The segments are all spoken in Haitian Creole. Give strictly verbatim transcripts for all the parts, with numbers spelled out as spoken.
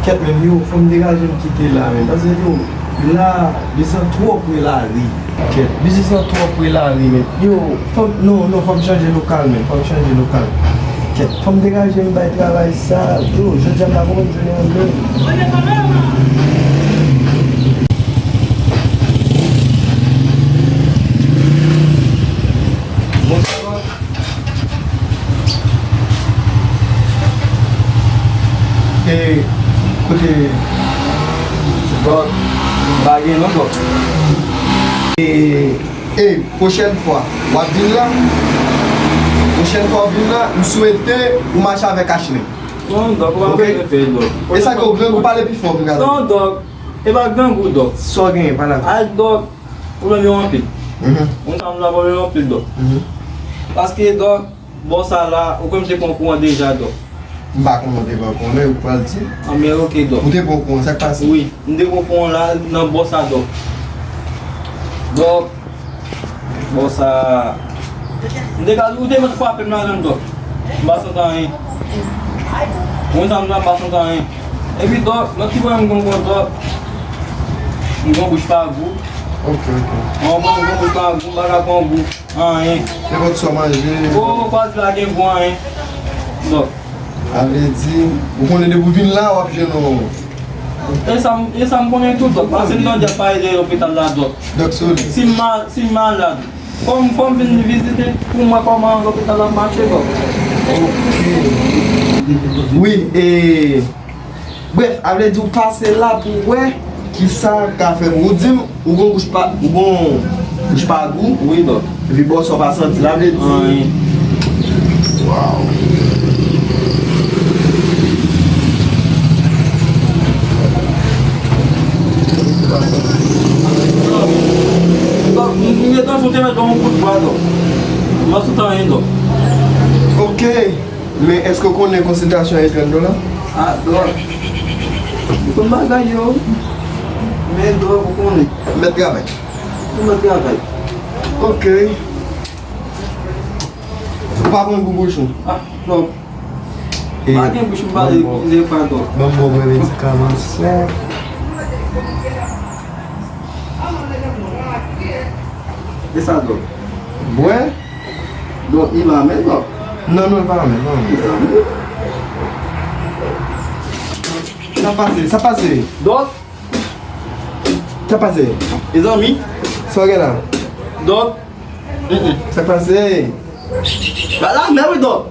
Kèt, men yo, fò m degaje m kite la, men. Paske yo, la, biznis lan twò pre lari. Kèt, biznis lan twò pre lari, men. Yo, fò m, non, non, fò m chanje lokal, men. Fò m chanje lokal. Kèt, fò m degaje m bay travay sa. Yo, jodi a m pa konprann jounen an menm. Bonswa. E, kote Dòk? M pa gen non, Dòk. E, e, pwochèn fwa, w ap vin la. Pwochèn fwa w vin la, m swete ou mache avèk Ashley. Non, Dòk, ou pa bezwen pè, Dòk. E sa ke w grangou, pale pi fò pou m gade. Non, Dòk, e pa grangou, Dòk. Sa w genyen, pale avè m. Ay, Dòk, pwoblèm yo anpil. Mhm. Moun sa m la pwoblèm yo anpil, Dòk. Mhm. Paske, Dòk, bò sa la, ou kwè m te pran kouran deja, Dòk. M pa konnen w te pran kouran, men ou pral di. Anben, oke, Dòk. Ou te pran kouran, sa k pase? Wi, m te pran kouran la, nan bò sa, Dòk. Dòk, bò sa. M te ka, ou te mèt frape m la menm, Dòk. M pa santi anyen. Mwen, sa m la, m pa santi anyen. Epi, Dòk, lòt ti pwoblèm m gen ankò, Dòk. M gen bouch pa gou. Ok, ok. Mwen, mwen, m gen bouch pa gou, m pa ka pran gou. Anyen. Nenpòt sa w manje. O, kwa di pa gen gou anyen. Dòk. A vle di, ou konnen depi w vin la, w ap jwenn yon. E sa m, e sa m konnen tou, Dòk. Paske m tande y ap pale de lopital la, Dòk. Dòk solid. Si m mal, si m malad, fò m, fò m vin vizite pou m wè kòman lopital la ap mache, Dòk. Ok. Wi, e, Brèf, a vle di ou pase la pou w wè kisa ka fè pou ou di m ou gon bouch pa, ou gon bouch pa gou. Wi, Dòk. Epi bò sa w pa santi, la vle di. Anyen. Waw. Dòk, m, m gentan sou te mèt yon kout bwa, Dòk. M pa santi anyen, Dòk. Ok. Men èske w konnen konsiltasyon a e trant dola? A, Dòk. M konn bagay yo. Men, Dòk, ou konnen. Mèt travay. Ou mèt travay. Ok. Ou pa pran gou bouch ou? A, Dòk. E, pa gen bouch m pale, bon, bon. Eskize pa, Dòk. Bon, bon, bon, medikaman, sè. E sa, Dòk? Bwè? Dòk, li la men, Dòk. Non, non, li pa la men, non. Mezanmi. Sa pase, sa pase. Dòk. Sa pase. Mezanmi. Sa w gen la? Dòk. Mm, mm. Sa pase. Ba la men, wi, Dòk.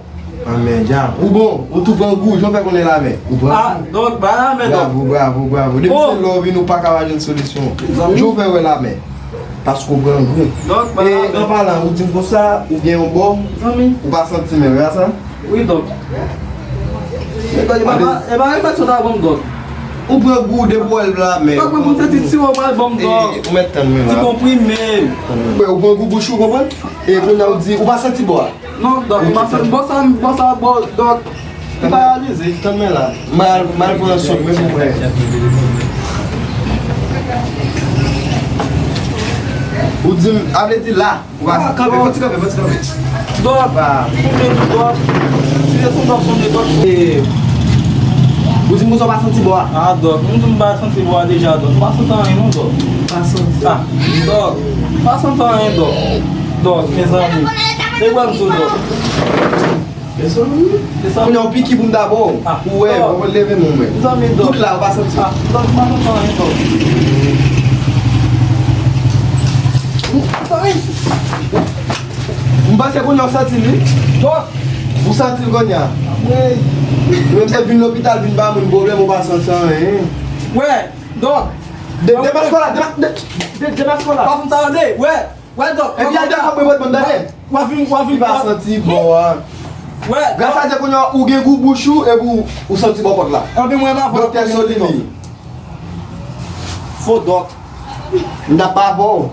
Anmè, dja. Ou bon, ou tou pran gou, jan w fè konnen la men. Ou pran gou. A, Dòk, ba la men, Dòk. Bravo, bravo, bravo. Depi se lè w vin, ou pa ka pa jwenn solisyon. Mezanmi. Jan w fè wè la men. Paske w grangou. Donk, e, an palan, ou di m konsa, ou gen yon bò, ou pa santi menm, e pa sa? Wi, donk. E pa, e pa, e pa refleksyon ta ban m, donk. Ou pran gou depi w wè l la, men. Donk, mwen, pou m santi siwo pral ban m, donk. Ou mèt tann mwen la. Ti konprime. Ou pran gou bouch ou, konprann? E kounye a ou di, ou pa santi bò a. Non, donk, m pa fè, bò sa, bò sa, bò, donk, m paralize. Tann mwen la. M al, m al pran sòt mwen pou mwen. Ou di m, a vle di la. Ou pa, kanpe, fò ti kanpe, fò ti kanpe. Donk, ou menm, donk, si se son donk, son donk. E, ou di m konsa w pa santi bò a? A, donk, m di m pa santi bò a deja, donk. M pa santi anyen, non, donk. Pa santi. A, donk, m pa santi anyen, donk. Donk, mezanmi. E wè m sou, donk. Mezanmi. Kounye a w piki pou m ta ba w. A, pou wè, donk, pou w leve men w, men. Mezanmi, donk. Tout la, ou pa santi. A, donk, m pa santi anyen, donk. M panse kounye a w santi li. Donk. Ou santi l kounye a. Wi. Menm se vin lopital, vin ba moun pwoblèm, ou pa santi anyen. Wè, donk. De, demaske w la, dema-, de, de, demaske w la. Pa fè m sa tande, wè. Wè, dòk, epi al defann mwen bòt mwen, tande? W ap vin, w ap vin. Li pa santi bò a. Wè, gras a Dye, kounye a, ou gen gou bouch ou, epi ou, ou santi bò kòt la. Anpi mwen, m ap dòktè Solini. Fo dòk. M t ap pa ba w.